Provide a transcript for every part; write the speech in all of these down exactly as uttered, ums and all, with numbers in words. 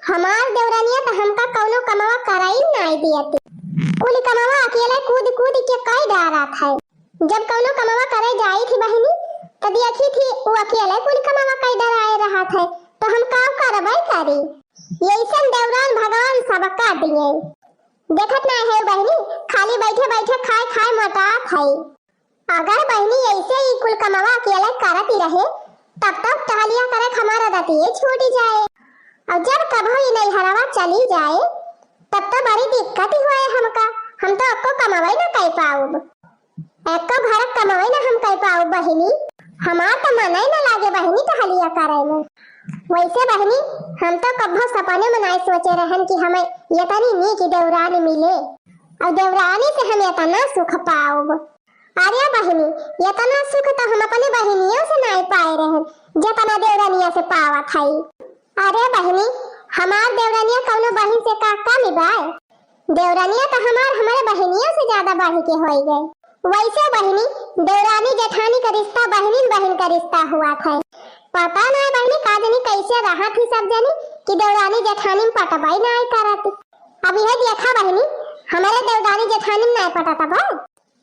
हमार देवरनिया त हमका कउनो कमवा करइ नाहीं दियती। कुल कमवा अकेले कूद कूद के कइ डारत है। जब कउनो कमवा करे जाइत ही बहिनी, त देखित ही उ अकेले कुल कमवा कइ डराए रहत है, त हम का करबइ करी? यइसन देवरान भगवान सबका दिए। देखत नाहीं है बहिनी, खाली बइठे बइठे खाए खाए मोटात है। अगर बहिनी अइसे ई कुल कमवा अकेले करत ही रहे, तब तक टहलिया करे क हमार आदतिये छूटी जाए। अउर जब कबहुँ ई नइहरवा चली जाए, तब तो बड़ी दिक्कत ही होए हमका। हम तो एक्को कमवइ न कइ पाउब, एक्को घर क कमवइ न हम कइ पाउब बहिनी। हमार तो मनइ न लागे बहिनी टहलिया करइ में। वइसे बहिनी, हम तो कबहुँ सपने में नाहीं सोचे रहन कि हमइ एतनी नीक देवरानी मिले, अउर देवरानी से हम एतना सुख पाउब। अरे बहिनी, एतना सुख त हम अपने बहिनियों से नाहीं पाए रहन, जेतना देवरनिया से पावत हई। अरे बहिनी, हमार देवरनिया कउनो बहिन से का कम बाय? देवरनिया त हमार, हमरे बहिनियों से ज्यादा बढ़ि के होइ गए। वइसे बहिनी, देवरानी जेठानी क रिश्ता बहिनिन बहिन क रिश्ता हुआत है। पता नाहीं बहिनी, का जनी कइसे रहत ही सब जनी कि देवरानी जेठानी में पटबइ नाहीं करत। अब इहइ देखा बहिनी, हमरे देवरानी जेठानी में नाहीं पटत बा।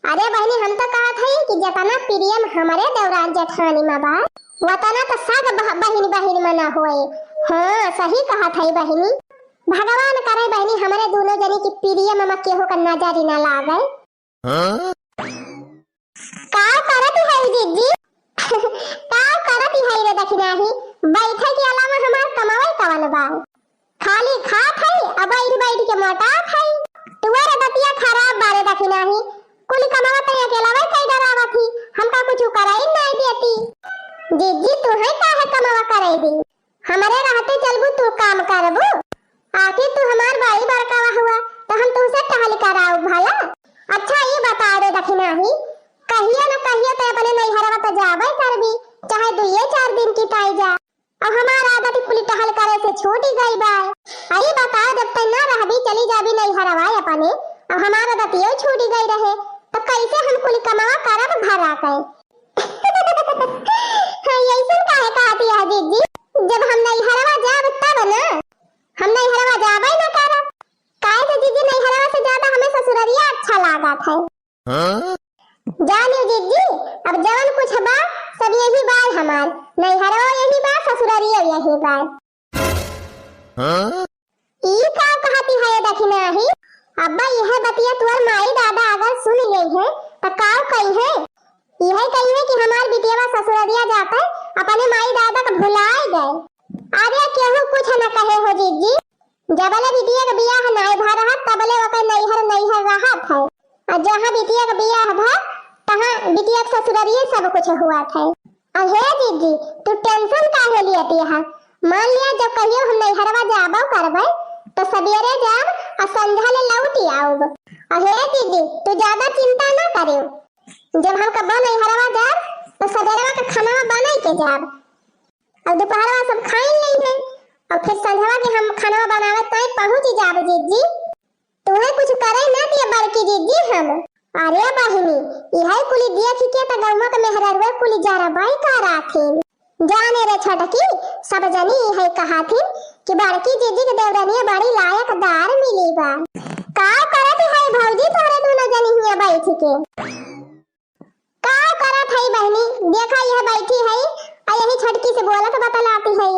अरे बहिनी, हम तो कहत हई कि जेतना प्रेम हमरे देवरान जेठानी में बा, वतना तो सब बह-, बहिन बहिन में न होए। हाँ, सही कहत हई बहिनी। भगवान करे बहिनी, हमरे दूनो जनी की प्रेम में केहू का नजर ही न लागे। हाँ? का करत हई जीजी? का करत हई रे दखिनाही? बइठे के अलावा हमार कमावे कवन बा? खाली खात हई अउर बइठ बइठ के मोटात हई। तुअर दतिया खराब बारे दखिनाही। कुल कमावा तई अकेलवे कई डरावत ही। हमका कुछ करइ नाहीं देती। जीजी तुहइ काहे कमावा करइ दी? हमरे रहते चलबू तू काम करबू? आखिर तू हमार बड़ी बड़का हुआ, त हम तुहसे टहल कराउब भला? अच्छा ई बताउ रे दखिनाही, कहियो न कहियो त अपने नइहरवा त जाबइ करबी, चाहे दुइये चार दिन की ताई जा। अब हमार आदत कुल टहल करे से छूटी गई बा। अरे बताउ, जब तक ना रहबी, चली जाबी नइहरवा अपने, अब हमार आदतियो छूटी गई रहे, त कइसे हम कुल कमावा करब घर आके? हाँ, अइसन काहे कहती है जीजी? जब हम नइहरवा जाब तब ना, हम नइहरवा जाबइ ना करब। काहे से जीजी, नइहरवा से ज्यादा हमें ससुररिया अच्छा लागत है। हाँ? जानियो जीजी, अब जवन कुछ बा, सब यही बा हमार। नइहरवा यही बा, ससुररिया यही बा। हाँ? ई का कहती है ये दखिनाही? अब्बा, यह बतिया तुअर माई दादा अगर सुन लेइहैं, त का कहिहैं? यह कहिहैं कि हमार बिटियावा ससुररिया जाके अपने माई दादा का भुलाए गए। अरे, केहू कुछ न कहे हो जीजी, जबले बिटिया के बियाह नाय भा रहत, तबले ओकर नैहर नैहर रहत है। अउर जहाँ बिटिया के बियाह भा, तहाँ बिटिया के ससुररिये सब कुछ हुआत है। अउर हे जीजी, तू tension काहे लियत यहा? मान लिया, जब कहियो हम नैहरवा जाबो करबे, तो सबेरे जाब अउर संझा ले लौटि आउब। अउर हे जीजी, तू ज्यादा चिंता ना करियो। जब हम कब्बो नैहरवा जाब, तो सबेरवा के खाना बनाई के जाब। अउर दुपहरवा सब खाइन लेइहैं, अउर फिर संझवा के हम खाना बनावे ताई पहुँच जाब जीजी। तुहैं कुछ करइ ना दिया बड़की जीजी हम। अरे बहिनी, इहै कुली देखि के त गौवा के मेहररुआ कुली जरबाई कराथिन। जाने रे छोटकी, सब जनी इहै कहाथिन कि बड़की जीजी के देवरनिया बड़ी लायकदार मिली बा। का करत है भौजी तोहरे दुनो जनी हियाँ बैठ के? का करत हई बहिनी? देखा, यह बैठी हई, अउर यही छोटकी से बोलत बतलाती हई।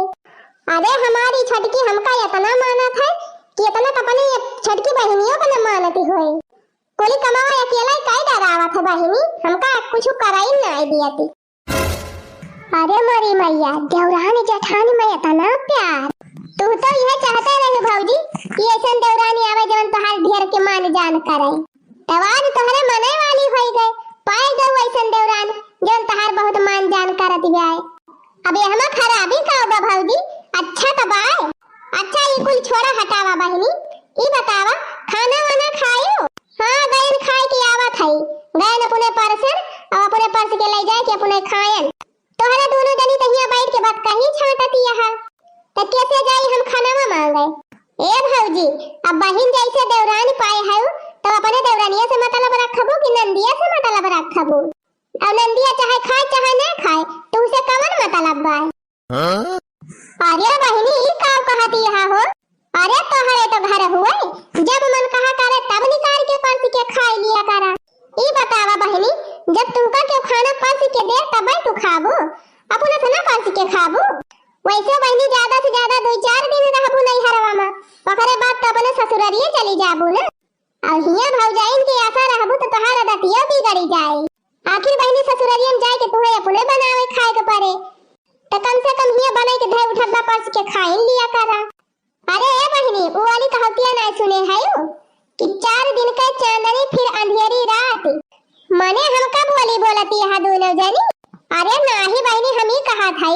अरे, हमारी छोटकी हमका इतना मानत है कि इतना तो अपनी ये छोटकी बहिनियों को न मानती होई। कुली कमावा अकेला ही काहे डरावत है बहिनी? हमका कुछ कराई नाय दियती। अरे मोरी मैया, देवरानी जेठानी में इतना प्यार। तू तो यह चाहते रहे भौजी कि ऐसन देवरानी आवे जवन तोहार ढेर के मान जान करे। तब आज तोहरे मनई वाली होई गए, पाए गऊ ऐसन देवरान, जौन तोहार बहुत मान जान करत जाए। अब एहमा खराबी का बा भौजी? अच्छा त बाय। अच्छा, ई कुल छोड़ा, हटावा बहिनी, ई बतावा, खाना वाना खायो? हाँ, गयन खाए के आवत हई, गयन अपने परसन, अब अपने परस के ले जाए के अपने खायन। तोहरा दोनों जनी त हियां बैठ के बतकही छांटत यहा। त कैसे जाई हम खानावा मांगे? ए भौजी, अब बहिन जैसे देवरानी पाए हऊ, तो अपने देवरानिया से मतलब रखबू कि नंदिया से मतलब रखबू? अब नंदिया चाहे खाए चाहे ना खाए, तुहसे कवन मतलब बा? हाँ? अरे बहिनी, ई का कहत यहा हो? अरे तोहरे तो घर हुए, जब मन कहा करे तब निकाल के परस के खाई लिया करा। ई बतावा बहिनी, जब तुमका केहू खाना परस के दे तबै तू खाबू, अपना से ना परस के खाबू? वैसे बहिनी ज्यादा से ज्यादा दुइ चार दिन रहबू नैहरवा में, ओकरे बाद तो अपने ससुररिये चली जाबू ना। अब हियां भौजाइन के आशा रहबू तो तोहार आदतिया बिगड़ी जाए। आखिर बहिनी ससुररिये में जाए के तुहे अपने बनावे खाए के पड़े, तो कम से कम हियां बनाई के धै उठत बा परस के खाइन लिया करा। अरे ए बहिनी, उ वाली कहावतिया नाय सुने हयू कि चार दिन के चांदनी फिर अंधेरी रात। मने हम का बोली बोलती है दोनों जनी? अरे नाही बहिनी, हम ही कहा था।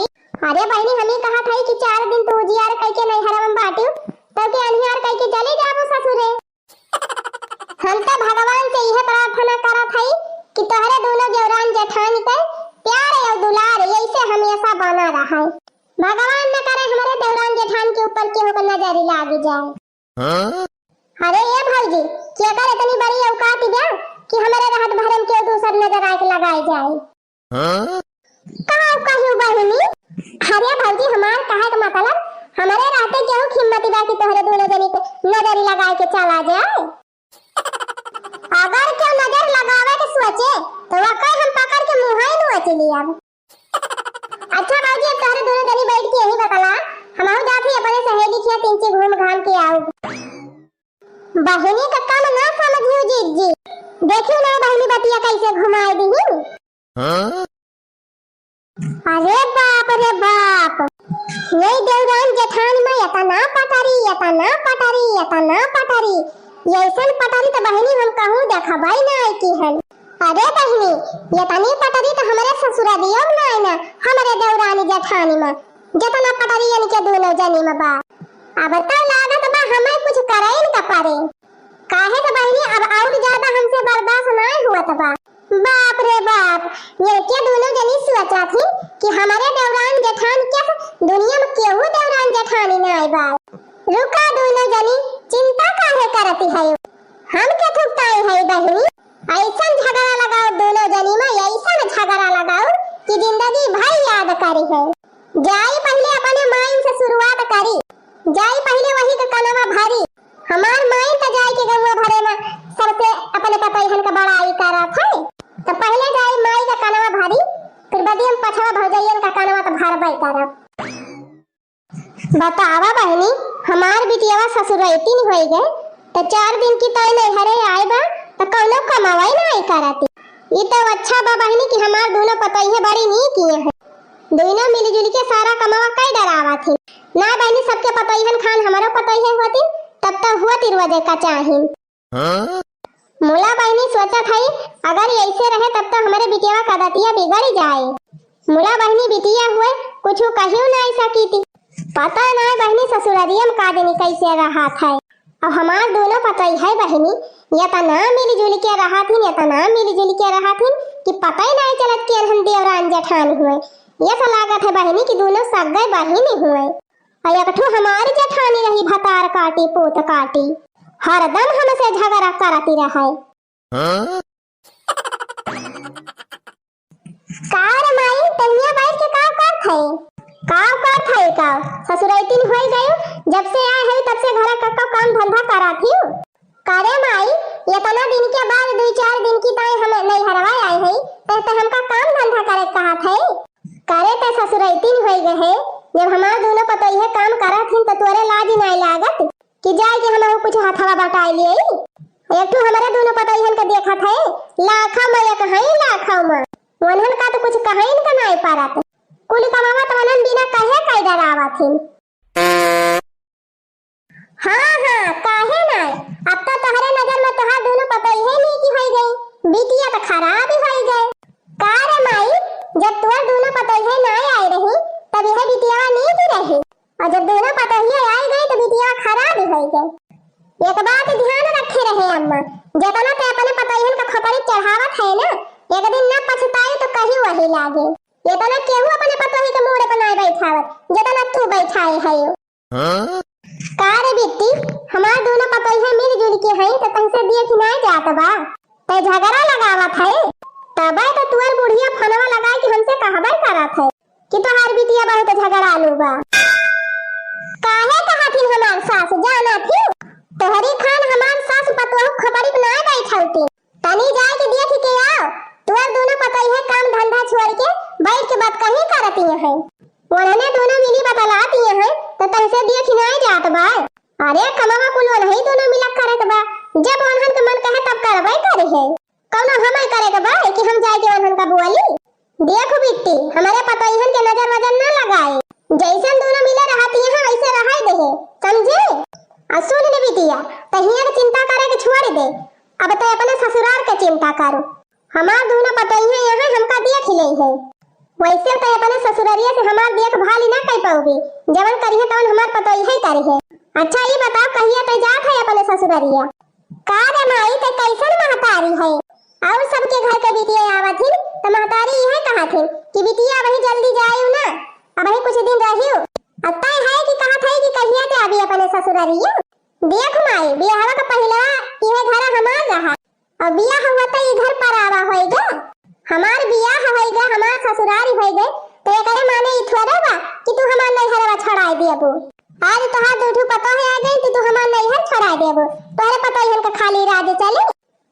अरे बहिनी, हम ही कहा था कि चार दिन तू उजियार कह के नैहरवा में बाटियो, तब के अंधियार कह के चले जाबो ससुरे। हम तो भगवान से यह प्रार्थना करत हई कि तोहरे दोनों देवरान जेठान के प्यार और दुलार ऐसे हमेशा बना रहे। भगवान न करे हमरे देवरान जेठान के ऊपर केहू के नजर लाग जाए। हाँ? अरे ये भौजी, केकर इतनी बड़ी औकात बा कि हमरे रहत भरम के दूसर नजर आके लगाए जाए? हाँ? का कहू बहिनी? अरे भौजी, हमार कहे के मतलब, हमरे रहते केहू के हिम्मत बा कि तोहरे दोनों जनी के नजर लगाए के चला जाए? अगर केहू नजर लगावे के सोचे, तो वकर हम पकड़ के मुँह ही नोच लियब। अच्छा बाबूजी, अब तोहरे दोनों जनी बैठ के यहीं बतला, हमहू जात ही अपने सहेली के यहाँ तिनची घूम घाम के आऊ। बहिनी का काम ना समझियो जीजी, देखियो ना बहिनी बतिया कैसे घुमाए दिही। हाँ? अरे बाप रे बाप, ये देवरान जेठान में इतना पटरी, इतना पटरी, इतना पटरी, ऐसन पटरी तो बहिनी हम कहूँ देखबई ना की हन। अरे बहिनी, इतनी पटरी तो हमरे ससुरालियों में नाय ना, हमरे देवरानी जेठानी में, जितना पटरी इनके दोनों जनी में बा। अब तो लागत बा हमें कुछ करे इनका परे। काहे तो बहिनी, अब और ज्यादा हमसे बर्दाश्त नाय हुआ बा। बाप रे बाप, इनके दोनों जनी सोचा थी कि हमरे देवरान जेठान के दुनिया में केहू देवरान जेठानी नाय बा। रुका दोनों जनी, चिंता काहे करती है? हम के थुकताई है बहिनी? ऐसन झगड़ा लगाओ दोनों जनी में, ऐसन झगड़ा लगाओ कि जिंदगी भर याद करी है। जाई पहिले अपने माइन से शुरुआत करी, जाई पहिले वही के कनवा भरी। हमार माइन त जाई के गौवा भरे में सबसे अपने पतोहन के बड़ाई करत है, तो पहिले जाई माई के कनवा भरी, फिर बदी हम पछवा भौजैयन का कनवा तो भरबे करब। बतावा बहिनी, हमार बिटियावा ससुरैतिन होई गए, त चार दिन की तय नैहरे आए बा, त कौनो कमावाई नाई करती। ई तो अच्छा बा बहिनी कि हमार दोनों पतोहिए बड़ी नीक ये है, दोनों मिलजुल के सारा कमावा कई डरावा थी। ना बहिनी, सबके पतोहियन खान हमरो पतोहिए होती, तब तो हुआ तिरवा जे का चाहिन। हाँ? मुला बहिनी सोचत हई, अगर ऐसे रहे तब तो हमरे बिटियावा का दतिया बिगड़ जाए। मुला बहिनी बिटिया हुए, कुछ कहियो नाई सकीती। पता नाई बहिनी ससुररिया में का जानी कैसे रहत है। अब हमार दोनों पतोहिए बहिनी, इतना मिलजुल के रहत हिन, इतना मिलजुल के रहत हिन कि पता ही नाई चलत कि एनहन देवरान जेठान हुए। ये तो लागत है बहिनी कि दोनों सगे बहिनी हुए। आ एक ठो हमार जेठानी रही भतार काटी, पूत काटी, हरदम हमसे झगड़ा करती रहे। हाँ? का रे माई, तनिया बैठ के का करत है? का करत है का? ससुरैतिन होई गयो, जब से आए है तब से घर का, का काम धंधा करत ही। का रे माई, इतना दिन के बाद, दुई चार दिन की ताई हम नैहरवा आए है, तब तो हमका काम धंधा करे कहत है। का रे, ते ससुरैतिन होई गए है, जब हमार दोनों पतोहिए काम करत हिन तो तोरे लाज नाई लागत? कि जाए के हमहू कुछ हथवा बटाई लिए। एक ठो हमरे दोनों पतोहियन के देखत है, लाखा में एक है, लाखा में। वनहन का तो कुछ कहाइन का नाई पारत। कुल कमावा तो वनहन बिना कहे कई डरावत हिन। हाँ, हाँ, काहे नाई? अब तो तोहरे नजर में तोहार दोनों पतोहिए नीक होई गई, बिटिया तो खराब ही होई गए। का रे माई, जब तोर दोनों पतोहिए नाई आए रही, तब यह बिटिया नीक रही। और जब दोनों पतोहिए आए गए तो बिटिया खराब ही होई गए। एक बात ध्यान रखे रहे अम्मा, जितना ते अपने पतोहियन का खोपड़ी चढ़ावत है ना, एक दिन न पछताए तो कहीं वही लागे। इतना केहू अपने पतोही के मूड़े पर ना बैठावत, जितना तू बैठाए है। हाँ? का रे बिट्टी, हमार दोनों पतोहिए मिलजुल के हैं तो तहसे दिए कि ना जात बा? ते झगड़ा लगावत है, तबे तो तुअर बुढ़िया फोनवा लगाए कि हमसे कहबे करत है कि तोहार बिटिया बहुत झगड़ालू बा। काहे कहत हिन हमार सास, जानत ही? तोहरी खान हमार सास पतोह खोपड़ी पे ना बैठौती। तनी जाए के देख के आओ, तोर दोनों पतोहिया काम धंधा छोड़ के बैठ के बतकही करती हैं। उन्हने दोनों मिली बतलाती हैं, तो तहसे देख ना जात बा। अरे कमवा कुल उन्हीं दोनों मिला करत बा, जब उन्हन के मन कहे तब करबे करे है। कौनो हमें करे के बा कि हम जाए के उन्हन का बोली? देख बिट्टी, हमारे पतोहियन के नजर वजर ना लगाए। जैसन दोनों मिले रहती हैं, वैसे रहाई देहे, समझे? आ सुन ले बिटिया, तहिया के चिंता करे के छोड़ दे, अब तो अपने ससुराल के चिंता करो। हमार दोनों पतोहिया यहाँ हमका देख ले है, वैसे तो अपने ससुररिया से हमार देखभाल ही ना कर पाओगी, जवन करिए तवन हमार पतोहिया ही करिए। अच्छा ये बताओ, कहिया तो जात है अपने ससुररिया? का रे माई, ते कैसन महतारी है? और सबके घर के बिटिया आवत हिन, त महतारी इहे कहत हिन कि बिटिया अबही जल्दी जाइउ ना, अबही कुछ दिन रहिउ। अतै है कि कहत है कि कहिया ते अभी अपने ससुररिया? देख माई, बियाहवा का पहिलवा इहे घर हमार रहा, और बियाह हुआ त ई घर परावा होइगा। हमार बियाह होइगा, हमार ससुरारी होइगा, त एकरे माने ई थोड़े बा कि तू हमार नैहरवा छोड़ाए देबू। आज तोहार दू ठू पतोह आ गई, तो तू हमार नैहर छोड़ाए देबू। तोहरे पतोहियन का खाली राज चली।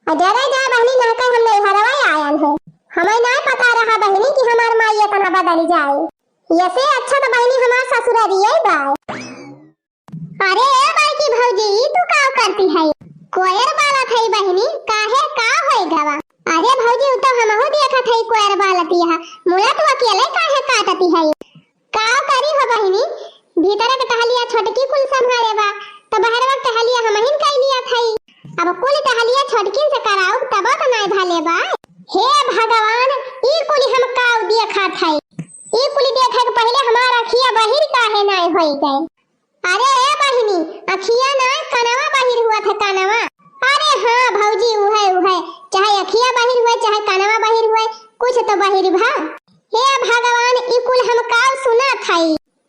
आ जरे जा बहिनी, ना कहे हम नैहरवा आयन है। हमें ना पता रहा बहिनी कि हमार माई इतना बदल जाए। यसे अच्छा तो बहिनी हमार ससुरारिये बा। अरे ए बड़की भौजी, ई तू का करती है? कोयर बालत है बहिनी, काहे, का होई गवा? अरे भौजी, उ तो हमहू देखत है कोयर बालती है, मुला तू अकेले काहे काटती है? का करी हो बहिनी, भीतर के टहलिया छोटकी कुल संभाले बा, तो बहरवा के टहलिया हमहिन कई लिया थई। अब कुल टहलिया छोटकिन से कराउब तब तो नाय भले बा। हे भगवान, ई कुल हम का देखत है? ई कुल देखे के पहिले हमार अखिया बहिर काहे नाय होई गए? अरे ए बहिनी, अखिया ना, कनवा बहिर हुआ था, कनवा। अरे हाँ भौजी, उहे, उहे, चाहे अखिया बहिर हुए, चाहे कनवा बहिर हुए, कुछ तो बहिर भा। हे भगवान, ई कुल हम का सुना था?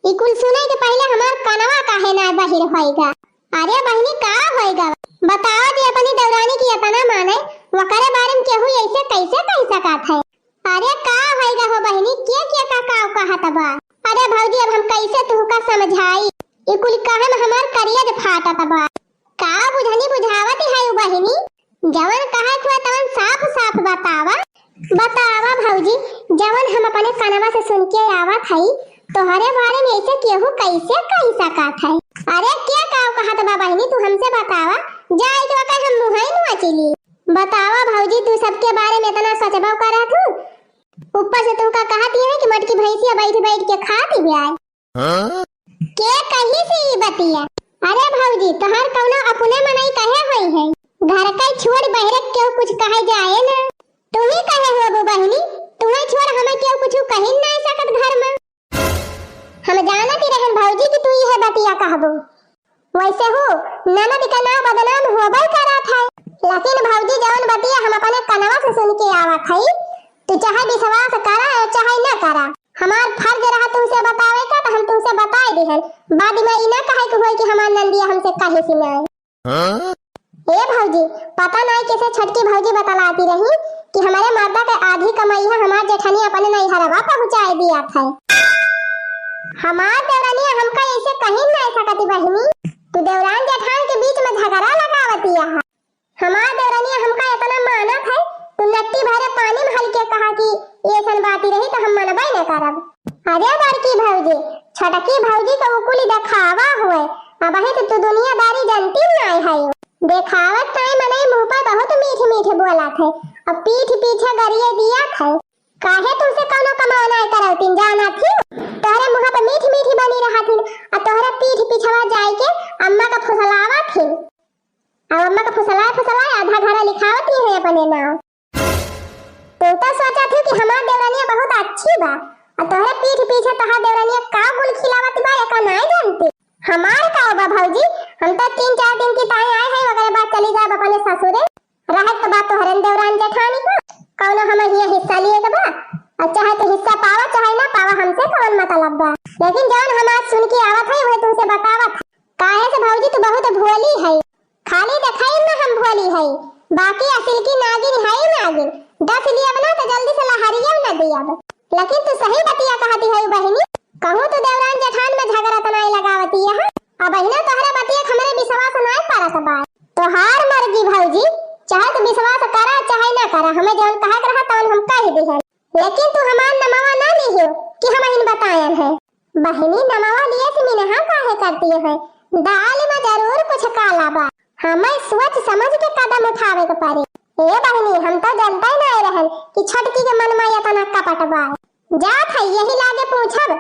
ई कुल सुने के पहिले हमार कनवा काहे ना बहिर होएगा? अरे बहिनी, का होएगा? बताओ जे अपनी देवरानी की इतना माने, वकरे बारे में केहू ऐसे कैसे कह सकत है? अरे का होइगा हो बहिनी, के के का का कहत बा? अरे भौजी, अब हम कैसे तुहका समझाई? ई कुल कहे में हमार करिया जे फाटत बा। का बुझनी बुझावत है उ बहिनी? जवन कहत हुआ तवन साफ साफ बतावा। बतावा भौजी, जवन हम अपने कनवा से सुन के आवत हई, तोहरे बारे में ऐसे केहू कैसे कह सकत है? अरे के का कहत बा बहिनी, तू हमसे बतावा, जाए के ओकर हम मुँहई नोचि ली। बतावा भौजी, तू सबके बारे में इतना सोचबो करत हूँ, ऊपर से तुमका कहत ही है कि मोटकी भैंसिया बैठ बैठ के खाती भी आए। हाँ? के कही से ई बतिया? अरे भौजी, तोहार कौनो अपने मनई कहे होई है? घर का छोड़ बहरे केहू कुछ कहे जाए ना। तू ही कहे हो बो बहिनी, तुम्हें छोड़ हमें केहू कुछ कही ना सकत घर में। हम जानत ही रहन भौजी कि तू इहे बतिया कहबो। वैसे हो, ननद के नाव बदनाम होबे करत है, लेकिन भौजी जौन बतिया हम अपने कनवा से सुन के आवत है, तू चाहे विश्वास करा और चाहे न करा, हमार फर्ज रहा तुमसे बतावे का, तो हम तुमसे बताए दिहन। बाद में ई ना कहे के होई कि हमार नंदिया हमसे कहे से नहीं। हाँ? ए भौजी, पता नहीं कैसे छोटकी भौजी बतलाती रही कि हमारे मर्दा के आधी कमाई है हमार जेठानी अपने नैहरवा पहुँचाए दिया था। हमार देवरनिया हमका ऐसे कहीं नहीं सकती बहिनी। तू देवरान जेठान के बीच में झगड़ा लगावतिया है। हमार देवरनिया हमका इतना मानत है, तू नट्टी भरे पानी में हल्के कहा कि ऐसन बाती रही तो हम मनबे न करब। अरे बड़की भौजी, छोटकी भौजी के उ कुली देखावा हुए, अबही तो तू दुनियादारी जानती नहीं है। देखावत टाइम मनई मुँह पर बहुत मीठ मीठ बोलत है, अब पीठ पीछे गरिए दिया है। काहे तुमसे कौनो कमाओ नाय करौतीन, जानत ही? तोहरे मुँह पे मीठ मीठ बनी रहत हिन, आ तोहरे पीठ पिछवा जाए के अम्मा का फुसलावत हिन। अब अम्मा का फुसलाए फुसलाए आधा घरा लिखावत ही है अपने नाव। तू तो सोचत ही कि हमार देवरानिया बहुत अच्छी बा, आ तोहरे पीठ पीछे तोहार देवरानिया का गुल खिलावत बा, एका नाय जानती। हमार का बा भौजी, हम तो तीन चार दिन की ताई आए हैं, ओकरे बाद चली जाब अपने ससुरे। रहत तो बा तोहरन देवरान जेठानी का, कौनो हम हिया हिस्सा लिए के बा। और चाहे तो हिस्सा पावा, चाहे ना पावा, हमसे कौन मतलब बा। लेकिन जौन हमार सुन के आवत है, वह तुमसे बतावत है। काहे से भौजी, तू बहुत भोली है। खाली देखाई में हम भोली है, बाकी असिल की नागिन है नागिन। दस लियब ना तो जल्दी से लहरिया न दियब। लेकिन तू सही बतिया कहती है बहिनी, कहूँ तू देवरान जेठान में झगड़ा तो नहीं लगावती है। अब बहिना तोहरा बतिया हमें जौन कहे के रहा तौन हम कह दिहन, लेकिन तू हमार नमवा ना लिहियो कि हम इन बतायन है। बहिनी, नमवा लिए से मिनहा काहे करती है? दाल में जरूर कुछ काला बा। हमें सोच समझ के कदम उठावे के पड़े। ए बहिनी, हम तो जनता ही नहीं रहन कि छोटकी के मन में इतना कपट बा। जात है यही लागे पूछब।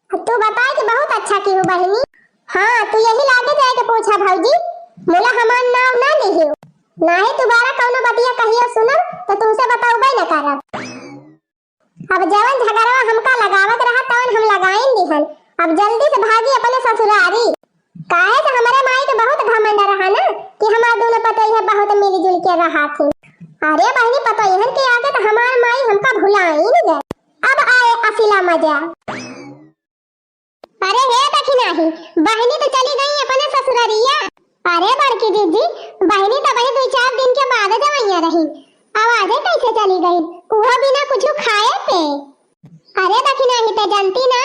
तू बताए कि बहुत अच्छा की हूँ बहिनी। हाँ, तू यही लागे जाए के पूछा भौजी, मुला हमार नाव ना लिहियो, नाही दोबारा कौनो बतिया कहियो सुनब तो तुमसे बतौबे न करब। अब जवन झगड़वा हमका लगावत रहा तवन हम लगाइन दिहन। अब जल्दी से भागी अपने ससुरारी। काहे से हमरे माई के बहुत घमंड रहा ना कि हमार दोनों पतोहिया बहुत मिलजुल के रहा थी। अरे बहिनी, पतोहियन के आगे तो हमार माई हमका भुलाइन गए। अब आए असिला मजा। अरे हे दखिनाही, बहिनी तो चली गई अपने ससुररिया। अरे बड़की दीदी, बहिनी तो वही दो चार दिन के बाद जवैया रही, अब आजे कैसे चली गई? उहो बिना कुछ खाए पे। अरे दखिनाही, ते जानती ना,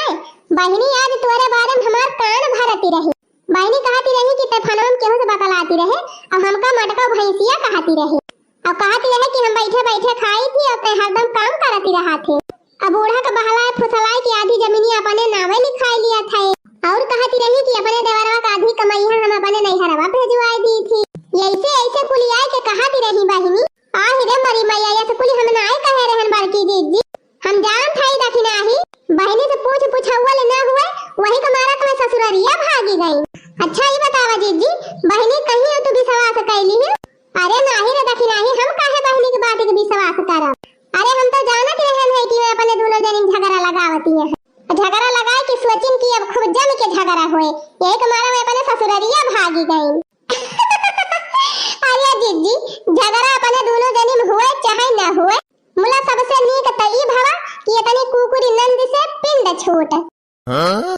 बहिनी आज तोरे बारे में हमार कान भरती रही। बहिनी कहती रही कि ते फनवा में केहू से बतलाती रहे, अब हमका मटका भैंसिया कहती रही। अब कहती रहे कि हम बैठे बैठे खाई थी और ते हरदम काम करती रहा थे। अब बूढ़ा के बहलाए फुसलाए की आधी जमीनी अपने नावे लिखाई लिया था। और कहती रही कि अपने देवरवा का आधी कमैया हम अपने नैहरवा भेजवाए दी थी। ऐसे ऐसे कुलियाए के कहती रही बहिनी। आहि रे मरी मैया, ये कुली हम नाय कहे रहन बड़की जीजी। हम जानत हई दखिनाही, बहिनी से पूछ पुछौल ना हुए, वही के मारा तुम्हें ससुररिया भागी गई। अच्छा ई बतावा जीजी, बहिनी कहीं तू विश्वास कैली है? अरे नाही रे दखिनाही, हम काहे बहिनी के बात के विश्वास करब? अरे हम तो जानत रहन है कि वे अपने दोनों जनी झगड़ा लगावती है। झगड़ा लगाए के सोचिन कि अब खूब जम के झगड़ा होए, यही के मारा वे अपने ससुररिया भागी गई। अरे जीजी, झगड़ा अपने दोनों जनी में हुए चाहे न हुए, मुला सबसे नीक त ई भवा कि इतनी कुकुरी नंद से पिंड छूट। हाँ?